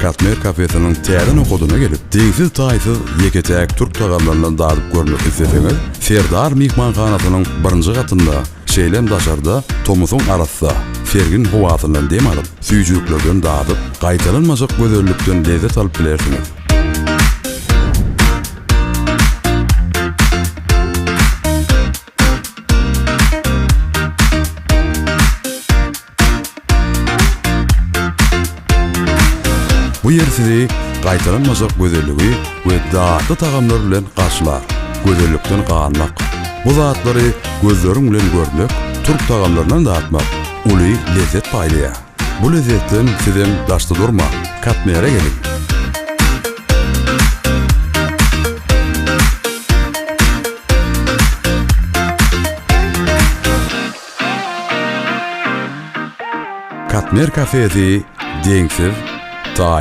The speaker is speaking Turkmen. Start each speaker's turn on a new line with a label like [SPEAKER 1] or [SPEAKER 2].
[SPEAKER 1] Katmer kafesiniň täze nokadyna gelip, deňsiz-taýsyz ýeke-täk türk tagamlaryndan dadyp görmek isleseňiz, Serdar myhmanhanasynyň birinji gatynda, şeýle hem daşarda tomusyň arassa, sergin howasyndan dem alyp, süýjüliklerden dadyp, gaýtalanmajak gözellikden lezzet alyp bilersiňiz. Bu ýer sizi gaýtalanmajak gözelligi we datly tagamlar bilen garşylar. Gözellikden ganmak, bu zatlary gözleriň bilen görmek, türk tagamlaryndan datmak uly lezzet paýlaýar. Bu lezzetden sizem daşda durmaň, Katmere geliň! Katmer kafesi deňsiz, taý.